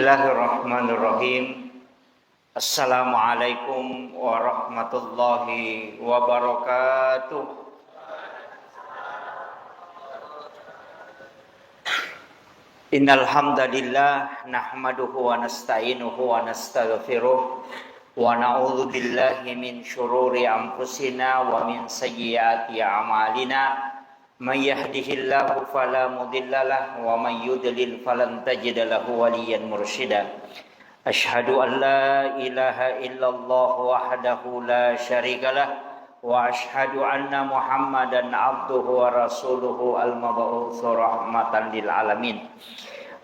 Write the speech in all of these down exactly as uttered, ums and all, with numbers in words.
Bismillahirrahmanirrahim. Assalamualaikum warahmatullahi wabarakatuh. Innal hamdalillah, nahmaduhu wa nasta'inuhu wa nastaghfiruh, wa na'udzu billahi min syururi anfusina wa min sayyiati a'malina. Man yahdihillahu fala mudhillalah, wa man yudlil falan tajida lahu waliyan mursyida. Asyhadu an la ilaha illallah wahdahu la syarikalah, wa asyhadu anna Muhammadan abduhu wa rasuluhu al-mab'utsu rahmatan lil alamin.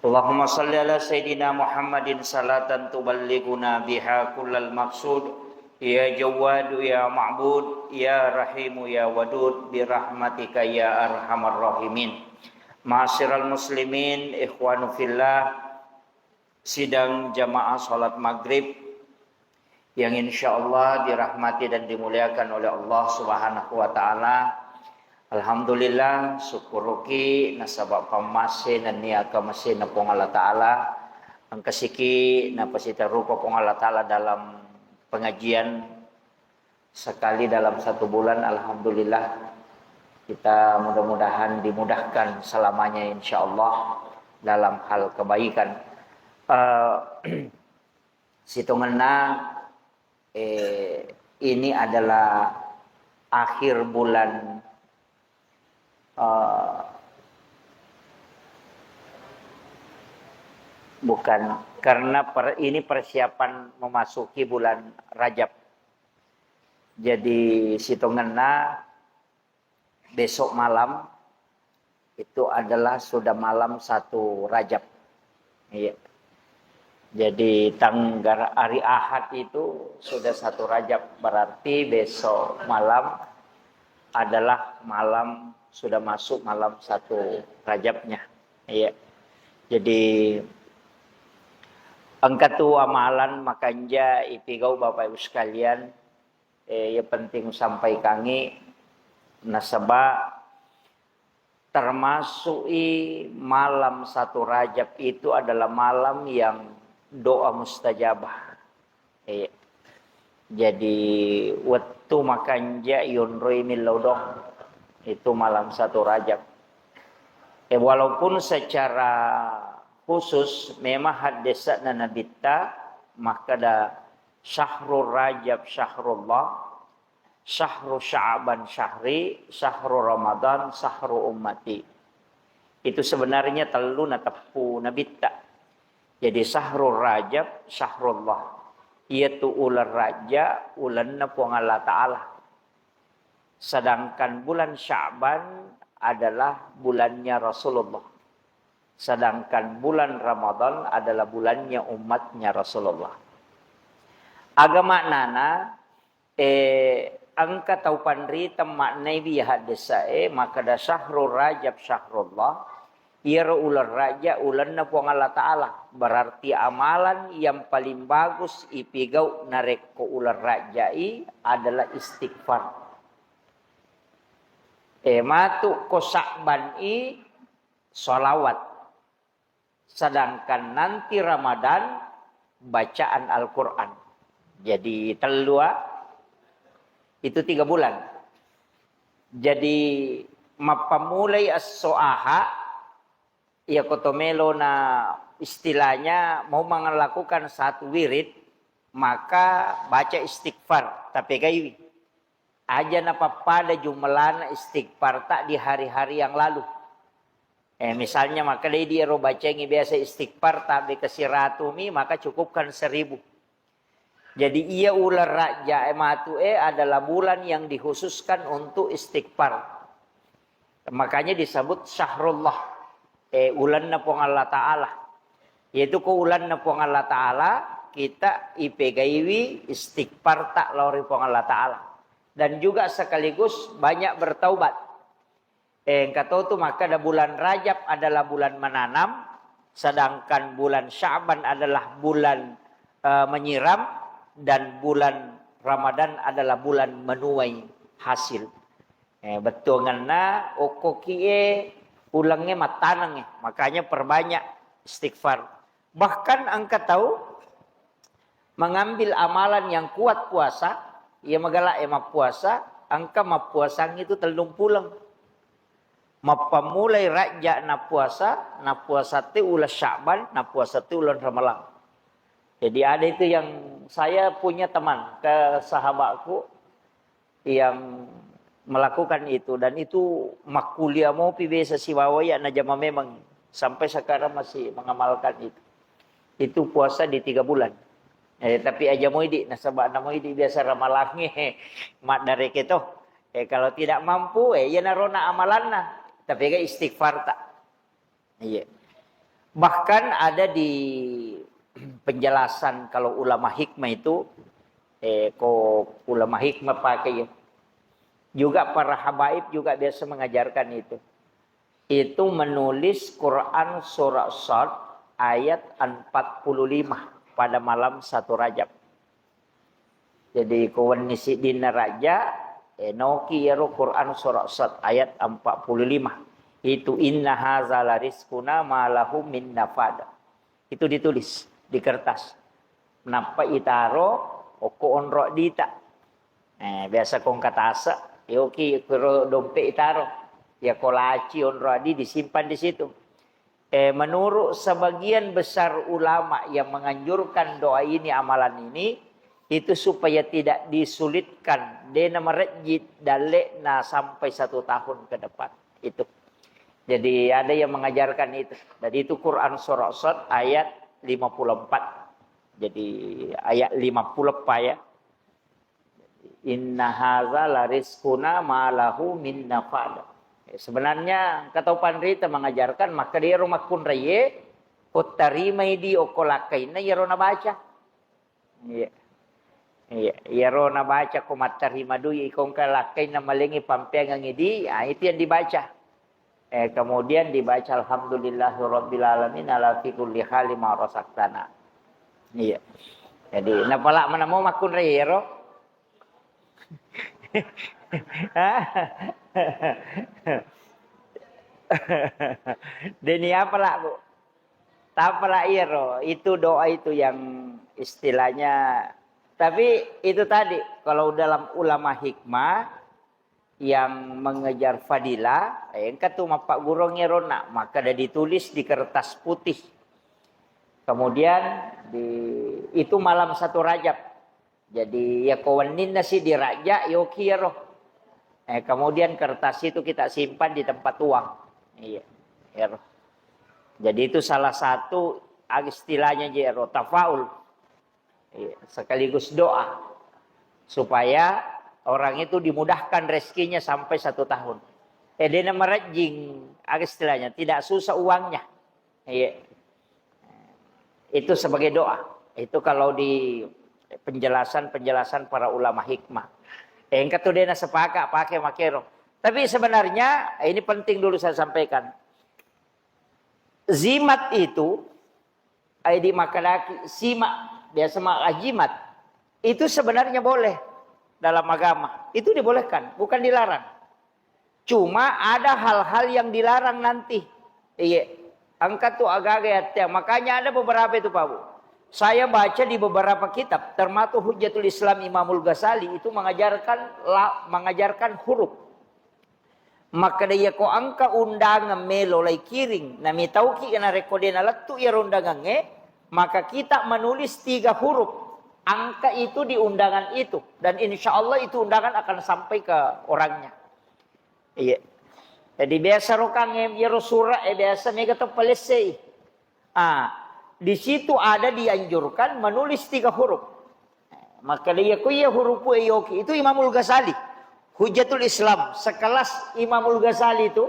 Allahumma shalli ala sayyidina Muhammadin salatan tuballighuna biha kullal maqsud. Ya Jawwadu ya Ma'bud, ya Rahimu ya Wadud, birahmatika ya arhamar rahimin. Ma'asyiral muslimin, ikhwanu fillah, sidang jamaah salat maghrib yang insyaallah dirahmati dan dimuliakan oleh Allah Subhanahu wa taala. Alhamdulillah, syukuruki nasaba pammase nennia kamasena Puang Allah Taala. Engkasiki napasitarupa Puang Allah Taala dalam pengajian sekali dalam satu bulan, alhamdulillah. Kita mudah-mudahan dimudahkan selamanya, insyaallah, dalam hal kebaikan. Eh, sitongenna, eh, ini adalah akhir bulan, eh, bukan, karena per-, ini persiapan memasuki bulan Rajab. Jadi, sitongenna besok malam itu adalah sudah malam satu Rajab. Iya. Jadi, tanggal hari Ahad itu sudah satu Rajab, berarti besok malam adalah malam, sudah masuk malam satu Rajabnya. Iya. Jadi, engka tu amalan makanja ipigau Bapak Ibu sekalian, eh, yang penting sampaikangi, nasaba termasuk i malam satu Rajab itu adalah malam yang doa mustajabah. Iya. Jadi, wettu makanja yonroi millau doang. Itu malam satu Rajab. Eh, walaupun secara khusus memang haddesana Nabitta makkeda, "Syahrul Rajab syahrullah, syahru Sya'ban syahri, syahru Ramadan syahru ummati." Itu sebenarnya tellu nateppu Nabitta. Jadi, syahrul Rajab syahrullah, iyatu uleng Rajja ulenna Puang Allah Taala. Sedangkan bulan Sya'ban adalah bulannya Rasulullah. Sedangkan bulan Ramadan adalah bulannya umatnya Rasulullah. Aga maknana, eh, engka tau panriteng maknai biya haddesa e, makkeda syahrul Rajab syahrullah, iyaro uleng Rajja ulenna Puang Allah Taala. Berarti amalan yang paling bagus ipigau narekko uleng Rajja i adalah istighfar. Eh, matu ko Sya'ban i, salawat. Sedangkan nanti Ramadan, bacaan Al-Quran. Jadi, tellua, itu tiga bulan. Jadi, mappammulai esso Aha, iya koto melo na istilahnya mau melakukan satu wirid, maka baca istighfar, tapegaiwi. Aja napappada jumlana istighfar ta di hari-hari yang lalu. Eh, misalnya, maka dei di ero bacengi biasa istighfar tabe ke siratumi, maka cukupkan seribu. Jadi, iya uleng Rajja e matu e adalah bulan yang dikhususkan untuk istighfar. Makanya disebut syahrullah, eh, ulenna Puang Allah Taala. Yaitu ko ulenna Puang Allah Taala, kita ipegaiwi istighfar ta lao ri Puang Allah Taala. Dan juga sekaligus banyak bertaubat. Eh, engka to tu makkeda bulan Rajab adalah bulan menanam, sedangkan bulan Sya'ban adalah bulan, eh, menyiram, dan bulan Ramadan adalah bulan menuai hasil. Eh, bettuangenna okkokie ulengnge mattanengnge, makanya perbanyak istighfar. Bahkan engka tau mengambil amalan yang kuat puasa, iya magala e mappuasa, engka mappuasang itu tellung puleng. Mappammulai Rajja nappuasa, nappuasa te uleng Sya'ban, nappuasa te uleng Ramalang. Jadi ada itu yang saya punya teman ke sahabatku yang melakukan itu dan itu makkuliah mopi biasa sibawa ya najama memang sampai sekarang masih mengamalkan itu. Itu puasa di tiga bulan. Eh, tapi aja moidi nasaba namoidi biasa ramalange maddareke to. Eh, kalau tidak mampu, eh, iya narona amalanna. Tapi ga istighfar tak. Iya. Bahkan ada di penjelasan kalau ulama hikmah itu, eh, ko ulama hikmah pakai ya. Juga para habaib juga biasa mengajarkan itu. Itu menulis Quran surah Sad ayat empat puluh lima pada malam satu Rajab. Jadi ko wenni siddinna Rajja, eh, noki iyaro Quran surah Sad ayat empat puluh lima. Itu inna haza la rizquna ma lahu min nafad. Itu ditulis di kertas. Nappa itaro okko onro dita. Eh, biasa kongka tase, yoki kuro dompet itaro. Ya kolaci onro adi disimpan di situ. Eh, menurut sebagian besar ulama yang menganjurkan doa ini, amalan ini, itu supaya tidak disulitkan, dena merejit dalekna sampai satu tahun ke depan. Itu. Jadi ada yang mengajarkan itu. Jadi itu Quran surah Sad ayat lima puluh empat. Jadi ayat lima puluh empat ya. Inna haza la rizquna ma lahu min nafad. Sebenarnya kata panrita mengajarkan maka dia rumah kunraye kottarimai di okko lakkainna iyaro nabaca. Iya. Iya, iyaro nabaca ko mattarima dui ikongka lakkainna malengi pampeangang idi, ah, itu yang dibaca. Eh, kemudian dibaca alhamdulillahirabbil alamin ala fi kulli hali ma razaqtana. Iya. Jadi napala mana mau makkunrai ero? Deni apa lah, Bu? Tapala iyaro, itu doa itu yang istilahnya. Tapi itu tadi kalau dalam ulama hikmah yang mengejar fadilah, eh, engka tu mappaggurung iyarona, maka ada ditulis di kertas putih. Kemudian di itu malam satu Rajab. Jadi ya ko wenninna si diraja yoki iyaro. Eh, kemudian kertas itu kita simpan di tempat uang. Iya, iyaro. Jadi itu salah satu istilahnya je ero tafaul. Iya, sekaligus doa supaya orang itu dimudahkan rezekinya sampai satu tahun. Eh, dena merejing, istilahnya tidak susah uangnya. Iya. Itu sebagai doa. Itu kalau di penjelasan-penjelasan para ulama hikmah. Engka tu dena sepakat pakai makero. Tapi sebenarnya ini penting dulu saya sampaikan. Zimat itu ai di makadaki sima biasa maka jimat. Itu sebenarnya boleh dalam agama. Itu dibolehkan, bukan dilarang. Cuma ada hal-hal yang dilarang nanti. Iya. Engka tu agaga ya. Makanya ada beberapa itu, Pak Bu. Saya baca di beberapa kitab, termasuk Hujjatul Islam Imamul Ghazali itu mengajarkan la, mengajarkan huruf. Makkeda iya ko engka undangan melo lai kiring, namitauki narekko de nalettu iya undangangnge, maka kita menulis tiga huruf angka itu di undangan itu, dan insya Allah itu undangan akan sampai ke orangnya. Iya. Jadi biasa rokang iyaro surah e biasa mega to palessei. Ah, di situ ada dianjurkan menulis tiga huruf. Maka iya ku iya huruf e yoki itu Imamul Ghazali. Hujjatul Islam sekelas Imamul Ghazali itu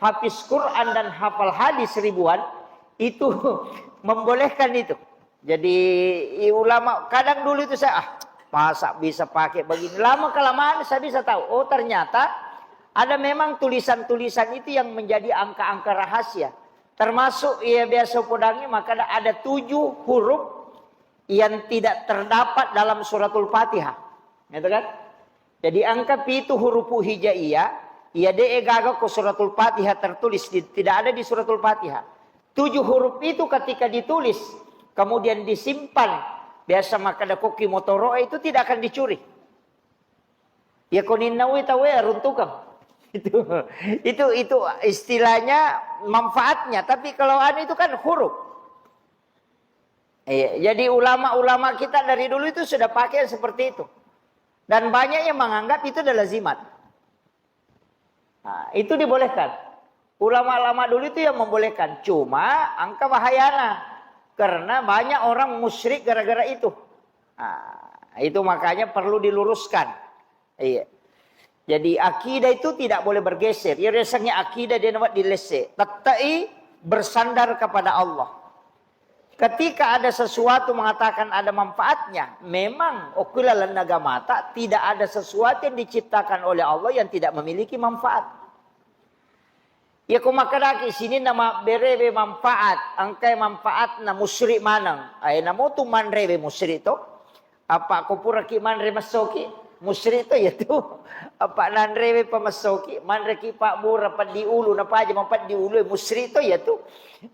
hafiz Quran dan hafal hadis ribuan itu membolehkan itu. Jadi ulama kadang dulu itu saya, ah, masa bisa pakai begini? Lama kelamaan saya bisa tahu. Oh, ternyata ada memang tulisan-tulisan itu yang menjadi angka-angka rahasia. Termasuk ia biasa podangi maka ada, ada tujuh huruf yang tidak terdapat dalam suratul Fatihah. Gitu kan? Jadi angka pitu huruf hijaiyah, ia de gaga ko suratul Fatihah tertulis di, tidak ada di suratul Fatihah. Tujuh huruf itu ketika ditulis, kemudian disimpan, biasa makkeda kokki motoro'e itu tidak akan dicuri. Ya koninnaui tauwe runtukeng. Itu, itu, itu istilahnya manfaatnya. Tapi kalau anu itu kan huruf. Iya, jadi ulama-ulama kita dari dulu itu sudah pakai seperti itu. Dan banyak yang menganggap itu adalah lazimat. Nah, itu dibolehkan. Ulama-ulama dulu itu yang membolehkan. Cuma angka bahayana. Karena banyak orang musyrik gara-gara itu. Nah, itu makanya perlu diluruskan. Iya. Jadi akidah itu tidak boleh bergeser. Ya, rasanya akidah dia dapat dilese. Tettai bersandar kepada Allah. Ketika ada sesuatu mengatakan ada manfaatnya, memang okula agamata tidak ada sesuatu yang diciptakan oleh Allah yang tidak memiliki manfaat. Iya ko makkedaki sininna mabberewe manfaat, engkai manfaatna musyrik maneng. Ae namotu manrewe musyrik to. Apa ko puraki manre messoki, musyrik to iya tu. Apa nanrewe pa messoki, manreki pabbura peddi ulu, napaja mapeddi ulu, musyrik to iya tu.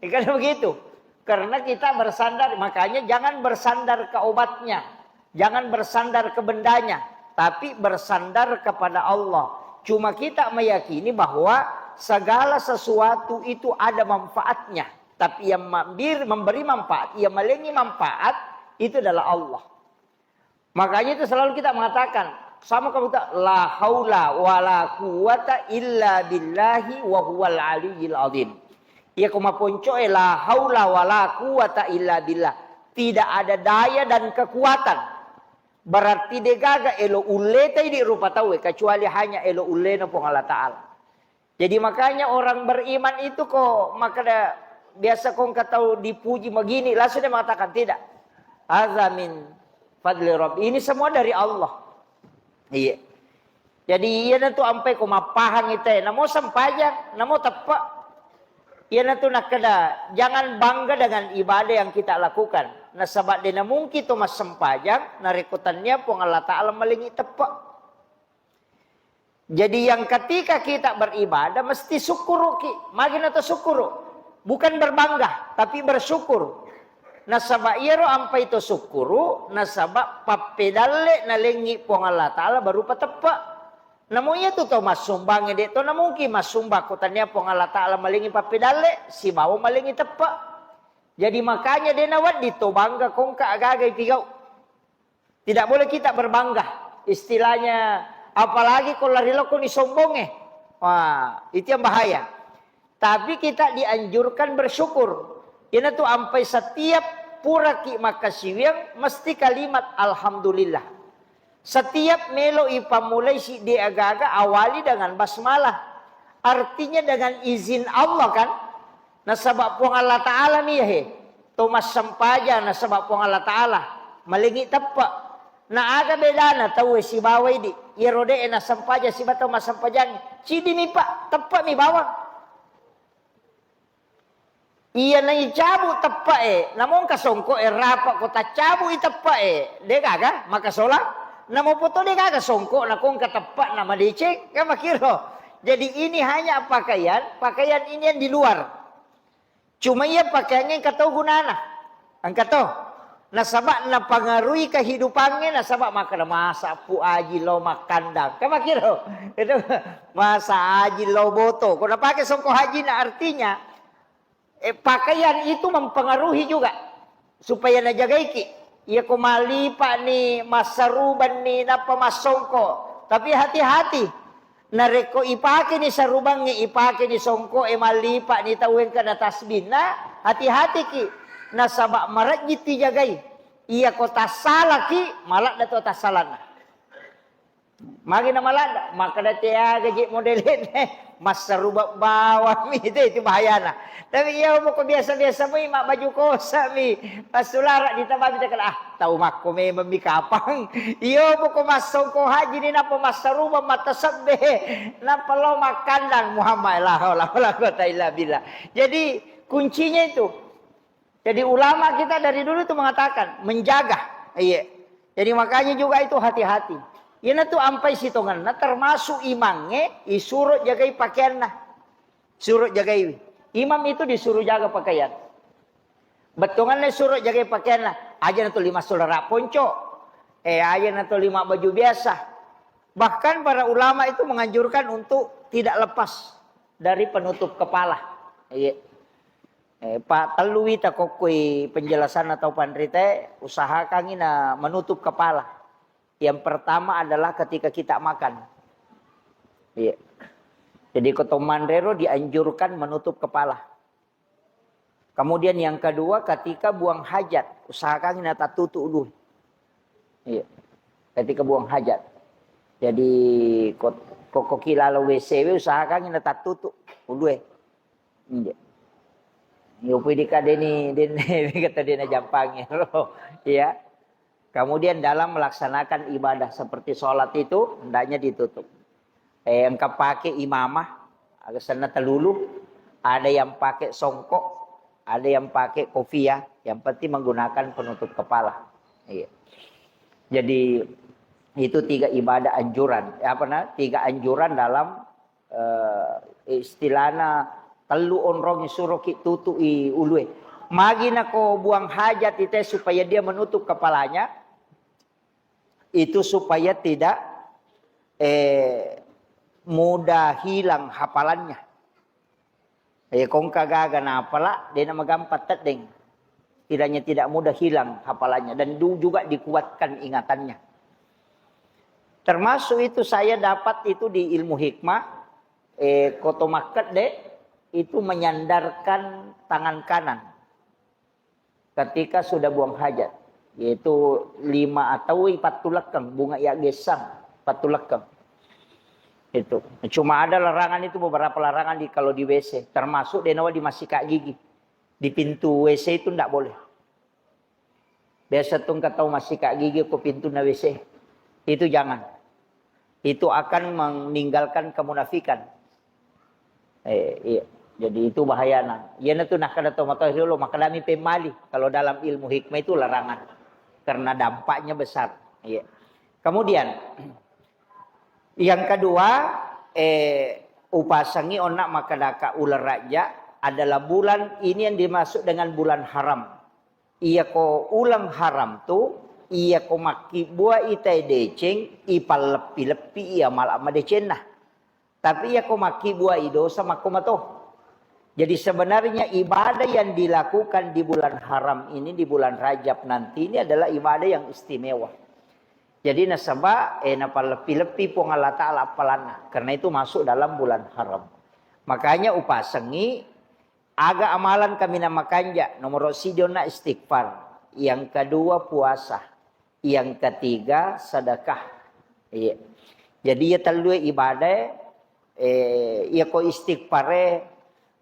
Kan begitu. Karena kita bersandar, makanya jangan bersandar ke obatnya, jangan bersandar ke bendanya, tapi bersandar kepada Allah. Cuma kita meyakini bahwa segala sesuatu itu ada manfaatnya. Tapi yang mambir-, memberi manfaat, yang malengi manfaat, itu adalah Allah. Makanya itu selalu kita mengatakan, sama kamu tak, "La haula wa la quwwata illa billahi wa huwal aliyyil azim." Iya ko maponcoe, "La haula wa la quwwata illa billah." Tidak ada daya dan kekuatan. Berarti degaga elo ulleta idi rupa tauwe, kecuali hanya elo ullena Puang Allah Ta'ala. Jadi makanya orang beriman itu ko makkeda biasa ko engka tau dipuji begini, langsung dia mengatakan, "Tidak. Hadza min fadli Rabb." Ini semua dari Allah. Iya. Jadi iyanatu ampai ko mappahang ite, namo sempajang, namo teppe. Iyanatu nakkeda, jangan bangga dengan ibadah yang kita lakukan. Nasaba de namungki to massempajang, narekko tannia Puang Allah Ta'ala malengi teppe. Jadi yang ketika kita beribadah mesti sukkuruki. Magi nato sukkuru? Bukan berbangga, tapi bersyukur. Nasaba iyaro ampai to sukkuru, nasaba pappedalle nalengi Puang Allah Ta'ala berupa teppe. Namo iyatu to massumbangnge de to namungkin massumbang ko tania Puang Allah Ta'ala malengi pappedalle, sibawa malengi teppe. Jadi makanya de nawedding to bangga ko engka agaga ipigau. Tidak boleh kita berbangga. Istilahnya, apalagi ko lari lokoni sombongnge. Wah, itu yang bahaya. Tapi kita dianjurkan bersyukur. Iyanatu ampai setiap puraki makkasiwiang mesti kalimat alhamdulillah. Setiap melo ipammulai siddi agaga awali dengan basmalah. Artinya dengan izin Allah kan? Nasaba Puang Allah Ta'ala mi he. To massempajang nasaba Puang Allah Ta'ala. Malengi teppe. Na aga bedana tauwe sibawa idi. Iyaro de nassempajang siba tau massempajang. Ciddi mi pa, teppe mi bawang. Iya naicabu teppe e, namo engka songko e rapa ko taccabu i teppe e. De gaga makasola. Namo poto de gaga songko na ko engka teppe na madeceng. Kan makiro. Jadi ini hanya pakaian, pakaian ini yang di luar. Cuma iya pakaiangnge engka to gunana. Engka to. Nasaba napangaruhi kehidupangnge, nasaba makkeda masa Pu Aji lao makkandang. Kan makiro. Itu masa Aji lao boto. Ko napake songko hajina artinya, eh, pakaian itu mempengaruhi juga supaya najagaiki. Iya ko malipa ni, massaruban ni, nappa massongko. Tapi hati-hati. Narekko ipakeni sarubangnge, ipakeni songko'e, mallipa'ni tau engkana tasbihna, hati-hatiki, nasaba marejjitti jagai. Iyako tassalaki, maladda to tassalanna. Magi na maladda, makkeda teaga je modelena, massaruba bawammi, itu, itu bahayana. Tapi iya moko biasa-biasa mui, mabbaju kosa'mi, passulara ditamami, cakala, ah, tau makko memang mi kapang. Iyo, poko massongko haji ni, nappa massarubang, mattasebbe, nappa lao makkandang, Muhammad, la haula wala quwata illa billah. Jadi, kuncinya itu. Jadi, ulama kita dari dulu itu mengatakan, menjaga. Iya. Jadi, makanya juga itu hati-hati. Iyana tu ampai sitongenna, termasuk imangnge, isuro jagai pakaianna. Suro jagaiwi. Imam itu disuruh jaga pakaian. Bettuanna suro jagai pakaianna, aja na tuli massulara ponco, eh, aja na tuli mabbaju biasa. Bahkan para ulama itu menganjurkan untuk tidak lepas dari penutup kepala. Iya. Eh, pa tellu wita kokkoi penjelasan atau panrita, usahakangi na menutup kepala. Yang pertama adalah ketika kita makan. Iya. Jadi ko to manrero dianjurkan menutup kepala. Kemudian yang kedua, ketika buang hajat, usahakan na tattutu ulue. Iya. Ketika buang hajat. Jadi ko, ko, ko ki lalo W C we, usahakan na tattutu ulue. Iya. Yo pui dikadeni den kata dena jampangi. Iya. Kemudian dalam melaksanakan ibadah seperti sholat itu hendaknya ditutup. Eh, engka pakai imamah, aga senna telulu, ada yang pakai songkok, ada yang pakai kopiah, yang penting menggunakan penutup kepala. Iya. Jadi itu tiga ibadah anjuran, eh, apa na, tiga anjuran dalam, eh, istilahna tellu onrong suroki tutu'i ulue. Magi nako buang hajat ite supaya dia menutup kepalanya, itu supaya tidak, eh, mudah hilang hafalannya. Eh, kongka gaga napala, dena magampang teddeng. Kiranya tidak mudah hilang hafalannya dan du-, juga dikuatkan ingatannya. Termasuk itu saya dapat itu di ilmu hikmah, eh, koto makkedde itu menyandarkan tangan kanan ketika sudah buang hajat, yaitu lima atau pattulekkeng, bunga ya gesang, pattulekkeng. Itu. Cuma ada larangan itu, beberapa larangan di, kalau di W C, termasuk denawa di masika gigi. Di pintu W C itu ndak boleh. Biasa tu engka tau masika gigi ko pintu na W C. Itu jangan. Itu akan meninggalkan kemunafikan. Eh, iya. Jadi itu bahayana. Iyana tu nakkeda to matoa riolo, makkedami pemmali. Kalau dalam ilmu hikmah itu larangan. Karena dampaknya besar. Iya. Kemudian, yang kedua, eh, upasangi onna makkedaka uleng Rajab adalah bulan ini yang dimaksud dengan bulan haram. Iyako uleng haram tu, iyako makkibbuai tae deceng, ipalleppi-leppi iya mala madecenna. Tapi iyako makkibbuai dosa makko mato. Jadi sebenarnya ibadah yang dilakukan di bulan haram ini, di bulan Rajab nanti ini adalah ibadah yang istimewa. Jadi nasaba, eh, napalleppi-leppi Puang Allah Ta'ala appalanna. Karena itu masuk dalam bulan haram. Makanya upasengi aga amalan kaminang makanja, nomoro siji onna istighfar, yang kedua puasa, yang ketiga sedekah. Iya. Jadi iya tellue ibadah, eh, iya ko istighfare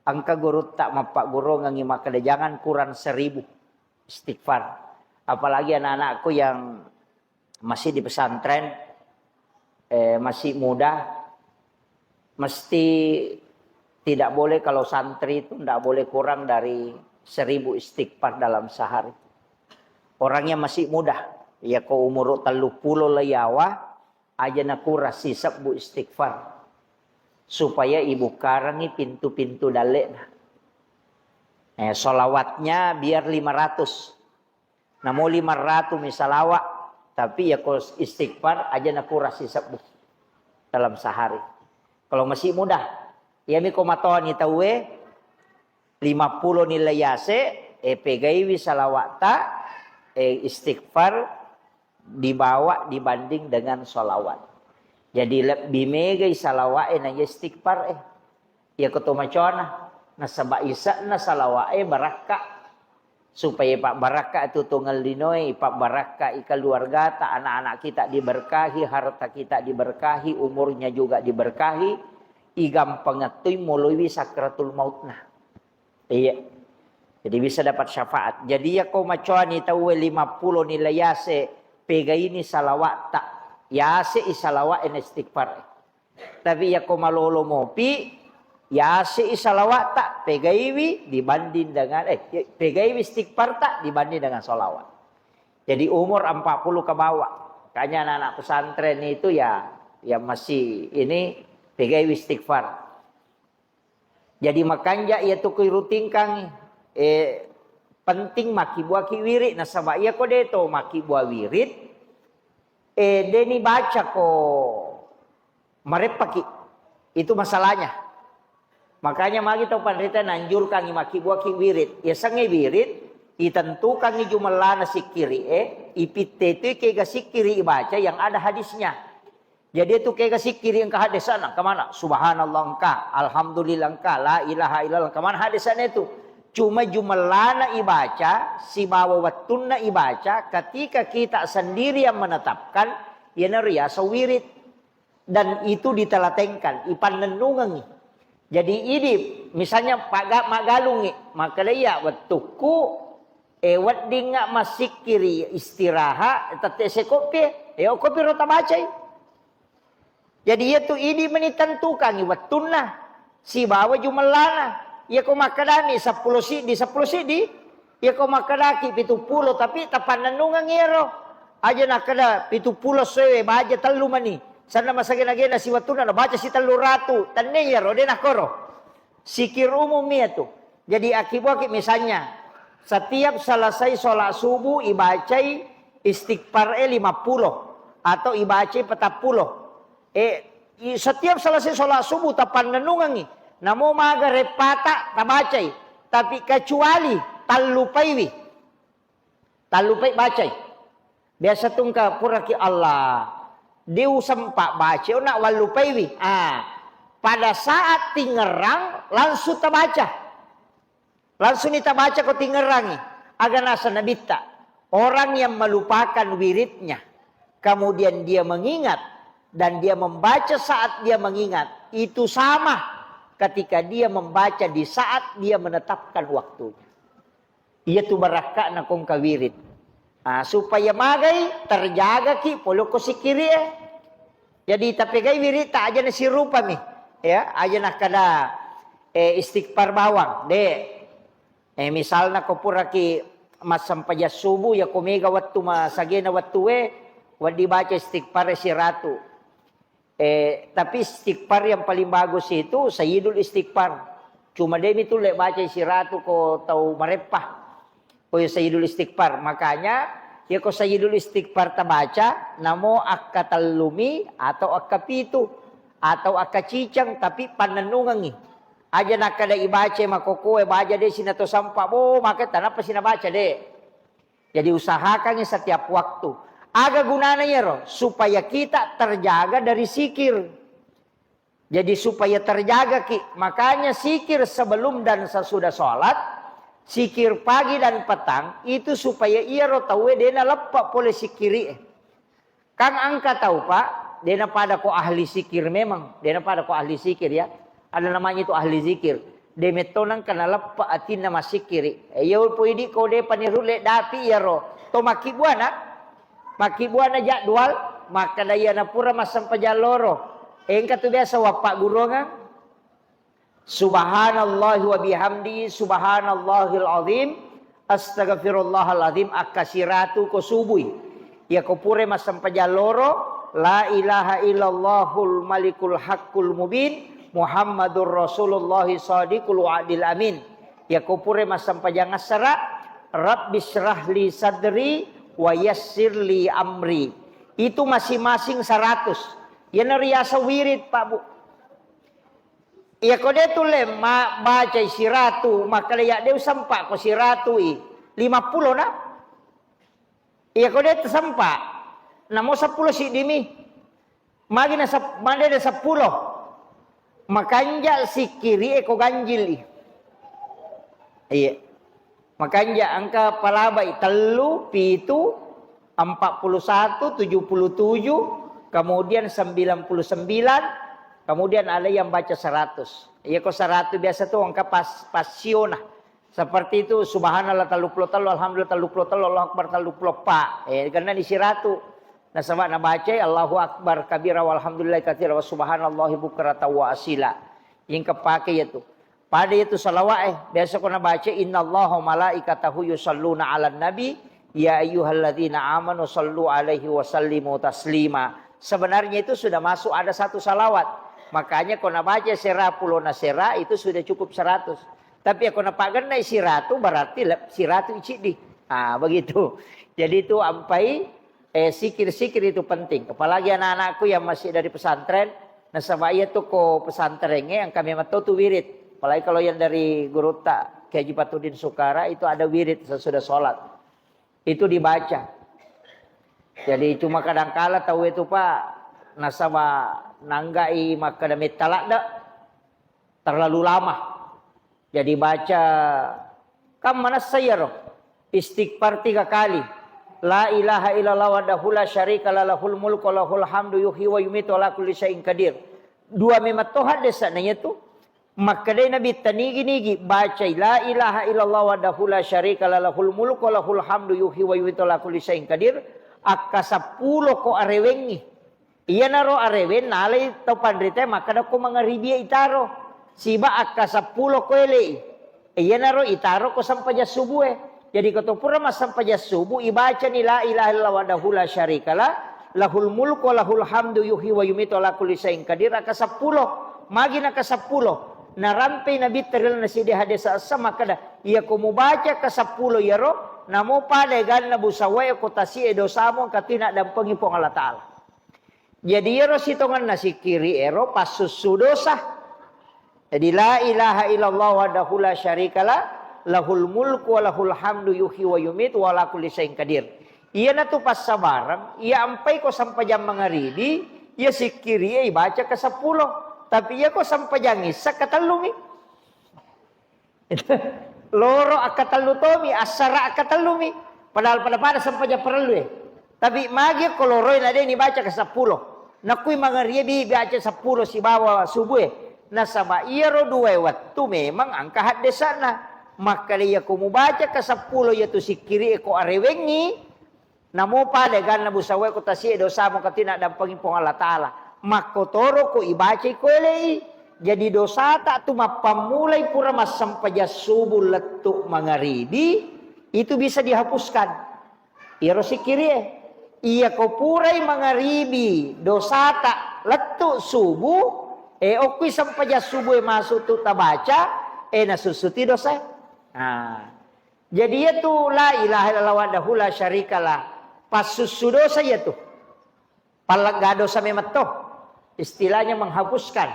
engka gurutta mappaggurungengi makkeda jangan kurang seribu istighfar. Apalagi anak-anakku yang masih di pesantren, eh, masih muda, mesti tidak boleh kalau santri itu tidak boleh kurang dari seribu istighfar dalam sehari. Orangnya masih muda, ya ko umur tellu pulo le yawa, aja nakurang sisebbu istighfar. Supaya ibukarangi pintu-pintu dalle'na. Eh, solawatnya biar lima ratus. Namo lima ratu mi salawa, tapi ya ko istighfar aja nakurang sisebbu dalam sehari. Kalau masih muda, iya mi ko matoni tauwe, lima pulo ni le yase, eh, pegaiwi salawata, eh, istighfar dibawa dibanding dengan salawat. Jadi lebbi megai salawa'e na istighfar e. Iya ko to macona, nasaba ise'na salawa'e barakka. Supaya pabbarakka tu tongeng linoe, pabbarakka i keluargata, anak-anak kita diberkahi, harta kita diberkahi, umurnya juga diberkahi, igampang ettui moloiwi sakratul mautna. Iya. Jadi bisa dapat syafaat. Jadi iya ko macoani tauwe lima pulo ni le yase, pegaini salawatta. Yase i salawat ena istighfar. Tapi iya ko malolo mopi, yase i salawatta, pegaiwi dibanding dengan, eh, pegaiwi istighfarta dibanding dengan salawat. Jadi umur empat puluh ke bawah. Kanya anak-anak pesantren itu ya, ya masih ini pegaiwi istighfar. Jadi makanja iya tu kui rutingkang, eh, Penting makkibbuaki wirid, nasaba iyako de to makkibbuang wirid, eh, de ni baca ko mareppaki. Itu masalahnya. Makanya magi tau panrita nanjurkangi makkibbuaki wirid. Yasengnge wirid, itentukangi jumellana sikkiri e, ipitte tu kega sikkiri ibaca yang ada hadisnya. Jadi itu kega sikkiri engka hadesana, engka mana? Subhanallah engka, alhamdulillah engka, la ilaha illallah engka mana hadesana itu. Cuma jumellana ibaca, sibawa wettunna ibaca, ketika kita sendiri yang menetapkan, yana riasa wirid. Dan itu ditelatenkan, ipannennungengi. Jadi idi, misalnya paga-, maggalungi, makkeda iya wettukku, eh, weddingnga massikkiri istirahat, tette sekopi, eh, okkopi ro tabacai. Jadi iyatu idi meni tentukangi wettunna sibawa jumellana. Iyako makkedani seppulo siddi, seppulo siddi, iyako makkedaki pitu pulo, tapi tapannennungeng iyaro. Aja nakkeda pitu pulo soe baja tellu mani. Sanna masagena-gena siwettunna nabaca si tellu ratu. Tenne iyaro, de nakkoro. Sikir umum iyatu. Jadi akibuaki misalnya, setiap selesai sholat subuh ibacai istighfar e lima pulo atau ibacai petang pulo. Eh, i-, setiap selesai sholat subuh tapannennungengi. Namo maga reppata tabacai. Tapi kecuali tallupaiwi. Tallupai bacai. Biasa tungka puraki Allah. Diusempa baca, nak wallupaiwi. Ah, pada saat tingerang langsung tabaca. Langsung ni tabaca ko tingerangi. Aga nasa nabitta. Orang yang melupakan wiridnya, kemudian dia mengingat, dan dia membaca saat dia mengingat, itu sama ketika dia membaca di saat dia menetapkan waktunya. Iyatu barakka'na kongka wirid. Ah, supaya magai terjagaki polokko sikkiri e. Jadi tapegai wiritta aja nasirupami. Ya, aja nakkeda, eh, istighfar bawang, de. Eh, misalna ko puraki massempajang subuh, ya ko mega wettu masagena wettue, wedding baca istighfar siratu. Eh, tapi istighfar yang paling bagus itu Sayyidul Istighfar. Cuma demi tulle baca siratu ko tau mareppa. Ko ya Sayyidul Istighfar. Makanya, ya ko Sayyidul Istighfar tabaca, namo akka tellumi atau akka pitu atau akka ciceng, tapi pannennungengi. Aja nakkeda ibaca makokoe baja de sinato sampa, bo, maka tanapa sinabaca de. Jadi usahakangi setiap waktu. Aga gunana iyaro? Supaya kita terjaga dari sikir. Jadi supaya terjaga ki. Makanya sikir sebelum dan sesudah sholat, sikir pagi dan petang, itu supaya iyaro tauwe dena leppa pole sikiri. Kan engka tau, Pak, dena pada ko ahli sikir memang, dena pada ko ahli sikir ya. Ada namanya itu ahli zikir. De metto nengka naleppa atinna massikkiri. Eh, iya poi idi ko de pani rulle dapi iyaro. To makkibbuana, makkibbuana jadwal, makkeda iyana pura massempajang loro. Engka tu biasa wappaggurungang. Subhanallahi wa bihamdi, subhanallahil azim, astaghfirullahal azim, akka siratu ko subui. Iya ko pura massempajang loro, la ilaha illallahul malikul haqqul mubin, Muhammadur Rasulullah shadiqul wa'dil amin. Iya ko pura massempajang assara, Rabbi syrahli sadri wa yassirli amri. Itu masing-masing seratus. Iyana riaseng wirid, Pak, Bu. Iya ko de tulle ma-, bacai siratu, makkeda ya de usempa ko siratui. Lima pulo na. Iya ko de tasempa. Namo seppulo siddimi. Magi na sep-, magi de seppulo. Makanja sikkiri e ko ganjili. Iya. Makanja engka palabai tellu, pitu, empat puluh satu, tujuh puluh tujuh, kemudian sembilan puluh sembilan, kemudian ada yang baca seratus. Iya ko seratus biasa tu engka pas-, pasiona. Seperti itu, subhanallah tellu puluh tellu, alhamdulillah tellu puluh tellu, Allahu akbar tellu puluh empat. Eh, karena di siratu. Nasaba nabacai Allahu akbar kabira walhamdulillah katsira wa subhanallahi bukratan wa asila. Yang kepake itu. Pada itu salawat, eh, biasa ko nabaca, "Innallaha wa malaikatahu yusalluna 'alan nabi, ya ayyuhalladzina amanu sallu 'alaihi wa sallimu taslima." Sebenarnya itu sudah masuk ada satu salawat. Makanya ko nabaca sera pulona sera itu sudah cukup seratus. Tapi ako napagennai siratu, berarti le-, siratu iciddi. Ah, begitu. Jadi itu ampai, eh, sikir-sikir itu penting. Apalagi anak-anakku yang masih dari pesantren, nasaba iya tu ko pesantren, eh, yang kami metu tu wirid. Apalagi kalau yang dari gurutta Kiai Haji Patudin Sukara itu ada wirid sesudah sholat. Itu dibaca. Jadi cuma kadangkala tau itu, Pak, nasaba nanggai makkeda metta ladde, terlalu lama. Jadi baca, kan manessa iyaro, istighfar tiga kali. La ilaha illallah wahdahu la syarika la lahul mulku wa lahul hamdu yuhyi wa yumitu ala kulli syai'in qadir. Dua memang toha desa na iyatu. Makkedai Nabitta, nigi-nigi bacai la ilaha illallah wahdahu la syarika la lahul mulku wa lahul hamdu yuhyi wa yumitu ala kulli syai'in qadir, akka seppulo ko arewengngi. Iyanaro areweng nalai tau panritae makkeda ko mangaribi itaro. Siba akka seppulo ko elei. Iyanaro itaro ko sempajang subue. Jadi ko to pura massempajang subu ibacani la ilaha illallah wahdahu la syarikalah, lahul mulku wa lahul hamdu yuhyi wa yumitu ala kulli syai'in qadir akka seppulo. Magi naka seppulo. Narampei Nabitta ri lalenna siddi hadis essa makkeda, iya ko mubaca ka seppulo iyaro, namo pada eganna busawae ko tasi'e dosamu engka tu naddampengi Puang Allah Ta'ala. Jadi iyaro sitongenna sikkiri ero passussu dosa. Jadi la ilaha illallah wahdahu la syarikalah, lahul mulku wa lahul hamdu yuhyi wa yumitu wa ala kulli syai'in qadir. Iyanatu passabareng, iya ampai ko sempajang mangaribi, iya sikkiri e ibaca ka seppulo. Tapi iya ko sempajang issa katellumi. Loro akkatellu tomi, assara akkatellumi. Padahal pada-pada sempajang parellu e. Tapi magi ko loroi na de nibaca ka seppulo. Nakui mangaribi baca seppulo sibawa subue. Nasaba iyaro duae wettu memang engka haddesana. Makkeda iya ko mubaca ka seppulo iyatu sikkiri e ko arewengngi, namo pada eganna busawae ko tasi'e dosamu engka tu naddampengi Puang Allah Ta'ala. Makkotoro ko ibacai ko elei. Jadi dosata tu mappammulai pura massempajang subuh lettu mangaribi, itu bisa dihapuskan. Iyaro sikkiri e. Iya ko purai mangaribi dosata lettu subuh, e okkui sempajang subuh e masuk tu tabaca, e nasussuti dosa. Nah, jadi iyatu la ilaha illallah wahdahu la syarikalah, passussu dosa iyatu. Pallegga dosa memetto. Istilahnya menghapuskan.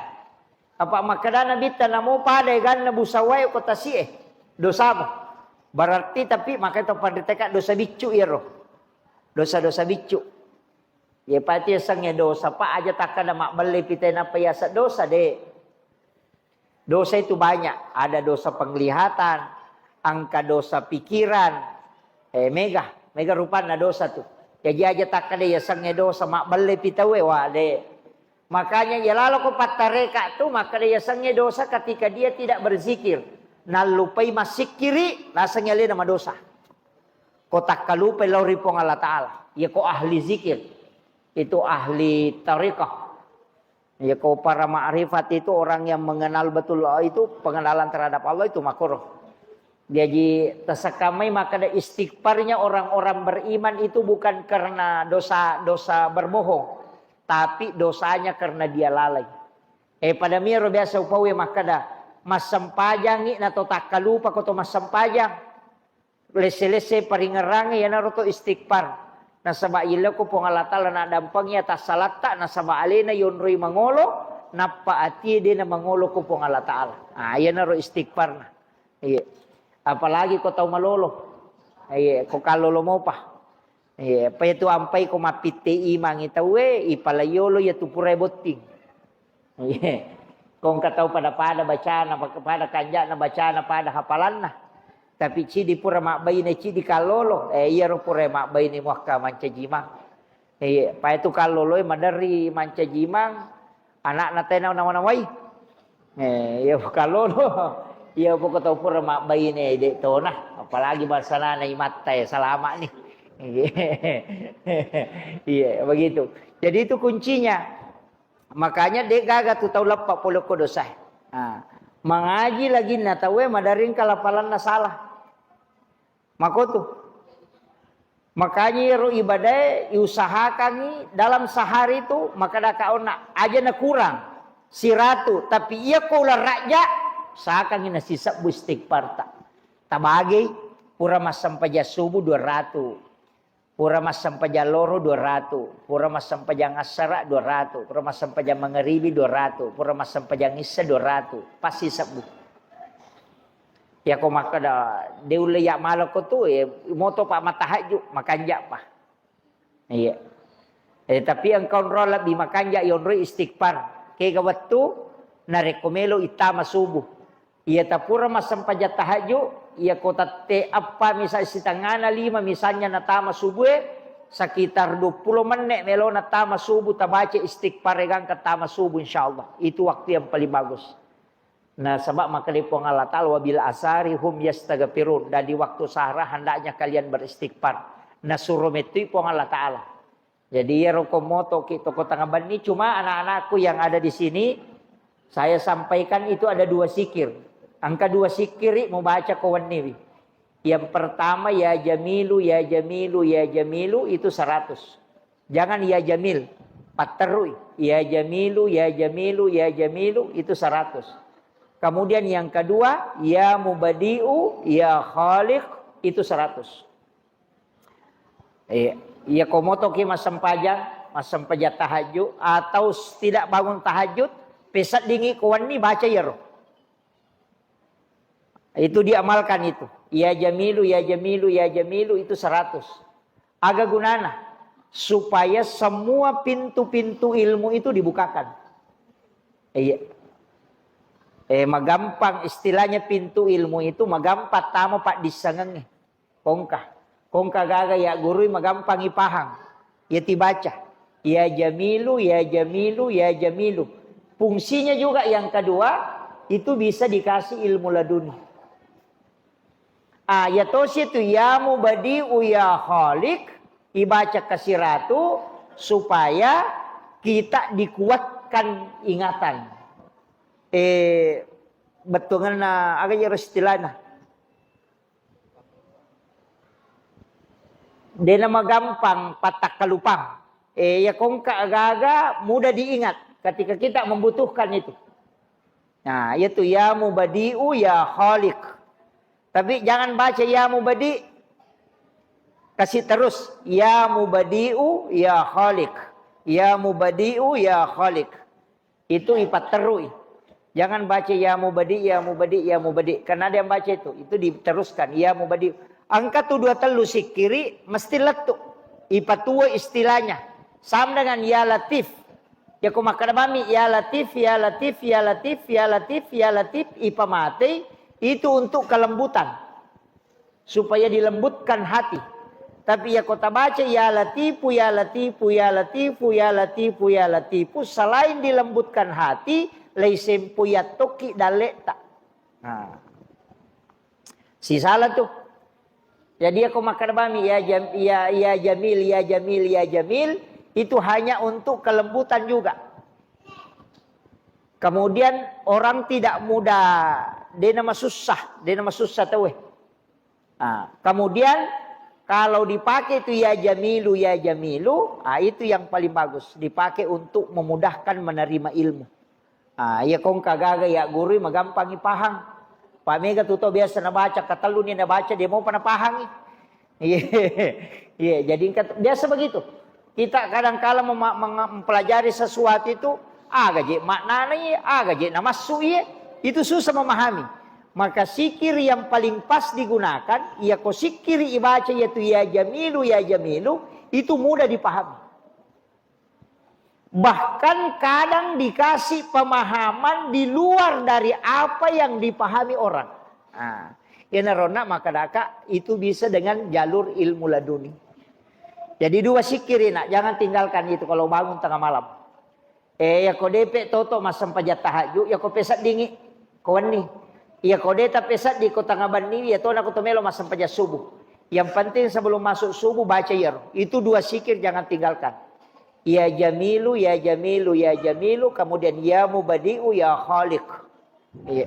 Apa makkeda Nabitta, namo pada eganna busawae ko tasi'e dosamu. Berarti tapi makanya to panriteka dosa biccu iyaro. Dosa-dosa biccu. Ye pati yasengnge dosa, Pak, aja takkada mabbelle pite nappa yaseng dosa, de. Dosa itu banyak, ada dosa penglihatan, engka dosa pikiran, eh, mega, mega rupanna dosa tu. Jaji aja takkada yasengnge dosa, mabbelle pi tauwe, wa, de. Makanya iya laloko pattareka tu makkada yasengnge dosa ketika dia tidak berzikir. Nallupai massikkiri, lasengngi alena madosa. Ko takkalupai lao ri Puang Allah Ta'ala. Iya ko ahli zikir, itu ahli tariqah. Ya, ko para ma'rifat itu orang yang mengenal betul Allah itu, pengenalan terhadap Allah itu makruh. Jadi, tasekkamai makkada istighfarnya orang-orang beriman itu bukan karena dosa-dosa berbohong, tapi dosanya karena dia lalai. Eh, pada miro biasa upawe makkada, massempajangi na to takkalupa ko to massempajang. Lesse-lesse paringerrangnge iyanaro to istighfar. Nasaba yello ko Puang Allah Ta'ala naddampengi atassalatta, nasaba alena yonroi mangolo, nappa atie de namangolo ko Puang Allah Ta'ala. Ah, iyanaro istighfarna. Iya. Apalagi ko tau malolo. Iya, ko kallolo mopa. Iya, apa itu ampai ko mappitte imangi tauwe, ipalaiyolo iya tu purai botting. Iya. Ko engka tau pada-pada bacana, pada kanja'na bacana, pada hafalanna. Tapi cidi pura mabbaine, cidi kallolo. Eh, iyaro pura mabbaine muakka mancaji imang. Iya, pa itu kalloloe maderri mancaji imang, anakna tena nawa-nawai. Eh, iya kallolo. Iya poko tau pura mabbaine de tona, apalagi bangsana imatta ya salama ni. Iya. Iya, begitu. Jadi itu kuncinya. Makanya de gaga tu tau leppa pole ko dosae. Ah, mangaji laginna tauwe maderri engka lapalanna salah. Makotu. Makanya iyaro ibadae iusahakangi dalam sehari tu makkadaka onna aja na kurang siratu, tapi iya ko uleng rajja Sakangi nasisebbu istighfarta. Tabagei, pura massempajang subuh dua ratu, pura massempajang loro dua ratu, pura massempajang assara dua ratu, pura massempajang mangaribi dua ratu, pura massempajang issa dua ratu, pasti sebbu. Yako makkeda, de ulle ya malako tu, eh, moto pa matahajju, makanja pa. Iya. Eh, tapi engka onrong lebbi makanja yonroi istighfar. Kega wettu narekko melo ittama subuh. Iya tapura massempajang tahajju, iya ko tette eppa misal sitengana lima misalnya natama subuh e, sekitar dua puluh menit melo natama subuh tabaca istighfar e gangka tama subuh insyaallah. Itu waktu yang paling bagus. Nasaba makkeda Puang Allah Ta'ala, "Wa bil asari hum yastaghfirun." Dan di waktu sahara hendaknya kalian beristighfar. Nasuro mettui Puang Allah Ta'ala. Jadi iyaro ko motoki toko tengah benni, cuma anak-anakku yang ada di sini, saya sampaikan itu ada dua zikir. Engka dua zikir mubaca ko wenniwi. Yang pertama, ya Jamilu, ya Jamilu, ya Jamilu, itu seratus. Jangan ya Jamil, patterui. Ya Jamilu, ya Jamilu, ya Jamilu, itu seratus. Kemudian yang kedua, ya Mubadi'u, ya Khaliq, itu seratus. Iya, iya ko motoki massempajang, massempajang tahajud, atau tidak bangun tahajud, peseddingi ko wenni baca iyaro. Itu diamalkan itu. Ya Jamilu, ya Jamilu, ya Jamilu itu seratus. Aga gunana? Supaya semua pintu-pintu ilmu itu dibukakan. Iya. Eh, magampang istilahnya pintu ilmu itu magampang tama paddissengengnge. Kongka. Kongka gaga ya gurui magampang ipahang. Ya tibaca. Ya Jamilu, ya Jamilu, ya Jamilu. Fungsinya juga yang kedua, itu bisa dikasih ilmu laduni. Ah, ya tosi itu ya Mubadi'u ya Khaliq, ibaca kasiratu supaya kita dikuatkan ingatan. Eh, bettuanna aga iyaro istilahna. Dena magampang pattakkalupang. Eh, ya kongka agaga mudah diingat ketika kita membutuhkan itu. Nah, yaitu ya Mubadi'u, ya Khaliq. Tapi jangan baca ya Mubadi'. Kasih terus, ya Mubadi'u, ya Khaliq. Ya Mubadi'u, ya Khaliq. Itu ipatterui. Jangan baca ya Mubadi', ya Mubadi', ya Mubadi'. Karena ada yang baca itu. Itu diteruskan, ya Mubadi'. Engka tu dua tellu sikkiri, mesti lettu. Ipatuo istilahnya. Sama dengan ya Latif. Ya ko makkeda bami, ya Latif, ya Latif, ya Latif, ya Latif, ya Latif, ipamatei, itu untuk kelembutan. Supaya dilembutkan hati. Tapi ya ko tabaca, ya Latifu, ya Latifu, ya Latifu, ya Latifu, ya Latifu, selain dilembutkan hati, lei sempo yattokki dalle'ta. Nah. Sisala tu. Jadi ya ko makkeda bami, ya Jam-, ya, ya Jamil, ya Jamil, ya Jamil, itu hanya untuk kelembutan juga. Kemudian orang tidak mudah, dena masussa, dena masussa tauwe. Ah, kemudian kalau dipakai itu ya Jamilu, ya Jamilu, ah, itu yang paling bagus. Dipakai untuk memudahkan menerima ilmu. Ah, iya kongka gaga ya gurui magampang ipahang. Pa mega tu to biasa nabaca, katellu ni nabaca, dia mau pana pahangi. Iya, iya, jadi engka, biasa begitu. Kita kadangkala mema-, menga-, mempelajari sesuatu itu, aga je maknana iye, aga je namassu iye, itu susah memahami. Maka sikir yang paling pas digunakan, iya ko sikir ibaca yaitu ya Jamilu, ya Jamilu, itu mudah dipahami. Bahkan kadang dikasih pemahaman di luar dari apa yang dipahami orang. Nah, iyanaronna makkadaka itu bisa dengan jalur ilmu laduni. Jadi dua sikiri, nak, jangan tinggalkan itu kalau bangun tengah malam. Eh, yako depe toto massempajang tahajud, yako peseddingi ko wenni. Yako de tapeseddi ko tengah benni, ya tona ko to melo massempajang subuh. Yang penting sebelum masuk subuh baca iyaro. Itu dua sikir jangan tinggalkan. Ya Jamilu, ya Jamilu, ya Jamilu, kemudian ya Mubadi'u, ya Khaliq. Iya.